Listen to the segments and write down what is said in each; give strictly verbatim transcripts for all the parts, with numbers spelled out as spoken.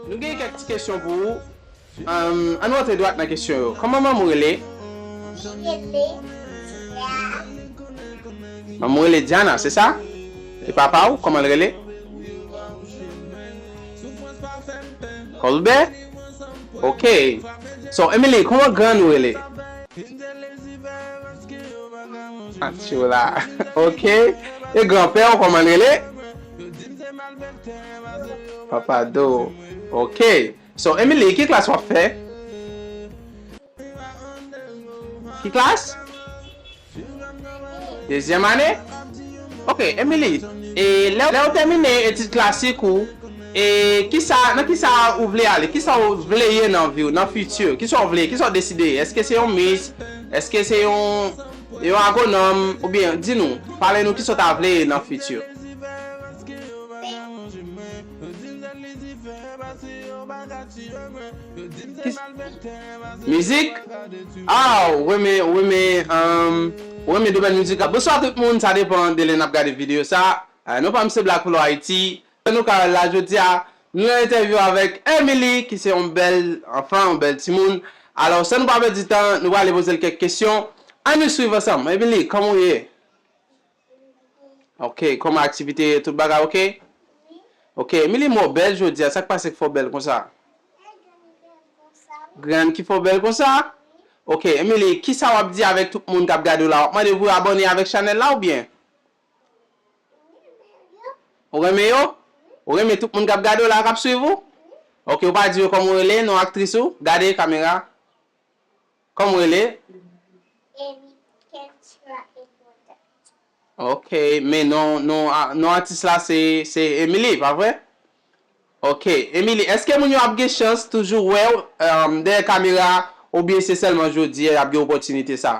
Nou gen kèk ti kesyon pou ou. Ann, ann rantre dwat nan kesyon yo. Kòman manman w rele? Manman w rele Diana, se sa? E papa w, kòman l rele? Colbert? Ok. So, Emily, kòman grann ou rele? Atchoula. Ok. E granpè w, kòman l rele? Papa Do. Ok. So, Emily, ki klas w ap fè? Ki klas? Dezyèm ane? Ok, Emily, e lè, lè w tèmine etid klasik ou, e kisa, nan kisa ou vle ale? Kisa w vle ye nan vi w, nan fiti? Kisa w vle? Kisa w deside ye? Èske se yon mis? Èske se yon, yon agwonòm? Oubyen, di nou, pale nou kisa w ta vle ye nan fiti? Mizik? Ah, ou renmen, ou renmen, um, ou renmen domèn mizikal. Bonswa tout moun, sa depann de lè n ap gade videyo sa. Ah, non pa m se Black Flow Haiti. Nou ka wè l la jodi a, nou nan entèvyou avèk Emily, ki se yon bèl anfan, yon bèl timoun. Alò, san nou pa pèdi tan, nou prale poze l kèk kesyon. Ann nou swiv ansanm. Emily, kòman w ye? Ok, kòman aktivite yo, tout bagay ok? Ok, Emily, m wè w bèl jodi a, sa k pase k fè w bèl konsa? Grann ki fè w bèl konsa? Ok, Emily, kisa w ap di avèk tout moun k ap gade w la? W ap mande pou yo abòne avèk chanèl la oubyen? Ou renmen yo? Ou renmen tout moun k ap gade w la, k ap swiv ou? Ok, ou pa di yo kòman w rele, non aktris ou? Gade kamera. Kòman w rele? Eric Kentra Edward. Ok, men non, non, a- non atis la se, se Emily, pa vre? Ok, Emily, èske moun yo ap gen chans toujou wè w, um, dèyè kamera, oubyen se sèlman jodi a y ap gen opòtinite sa?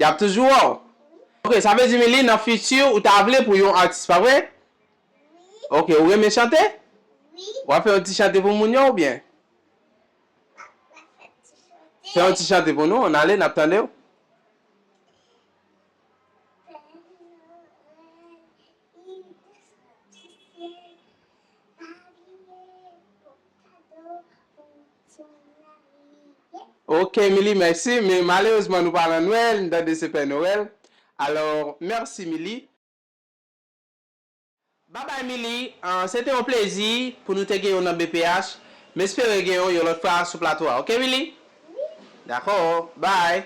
Y ap toujou wè w? Ok, sa vle di, Emily, nan fiti, ou ta vle pou yon atis, pa vre? Ok, ou renmen chante? Wi. W ap fè yon ti chante pou moun yo oubyen? Fè yon ti chante pou nou, ann ale, n ap tande w. Ok, Emily, mèsi, men malerezman nou pa nan Nwèl, m tande se Pè Nwèl. Alò, mèsi, Emily. Babay Emily, ah, se te yon plezi pou nou te gen w nan B P H. M espere gen w yon lòt fwa sou plato a. Ok, Emily? Dakò, bye.